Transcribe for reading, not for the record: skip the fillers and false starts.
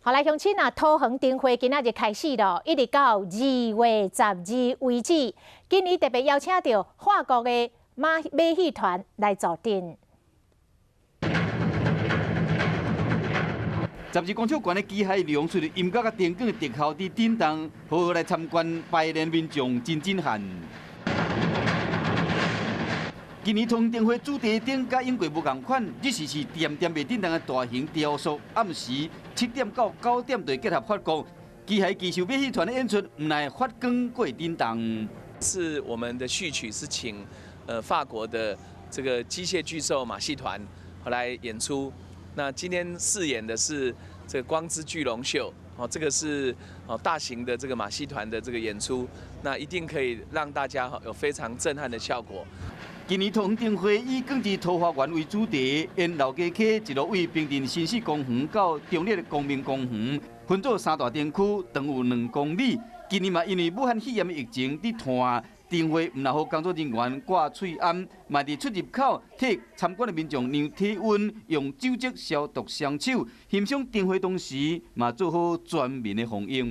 好來，鄉親啊，桃園燈會今仔日開始咯，一直到2月12為止。今年特別邀請著法國的馬戲團來助陣。12公尺懸的機械龍，隨著音樂佮燈光的特效佇震動，好好來參觀拜年民眾真震撼。今年桃園燈會主題燈佮往過無仝款，日時是恬恬袂振動的大型雕塑，暗時7點到9點就會結合法國機械巨獸馬戲團的演出，毋但發光閣會振動。是我們的序曲是請法國的這個機械巨獸馬戲團來演出。那今天試演的是這個光之巨龍秀，哦，這個是大型的這個馬戲團的這個演出，那一定可以讓大家有非常震撼的效果。今年桃園燈會以光之桃花源為主題，沿老街溪一路對平鎮新市公園到中壢的光明公園，分做三大燈區，長有2公里。今年嘛，因為武漢肺炎的疫情佇拖，燈會毋但予工作人員掛喙罨，嘛佇出入口替參觀的民眾量體溫，用酒精消毒雙手。欣賞燈會同時，嘛做好全面的防疫。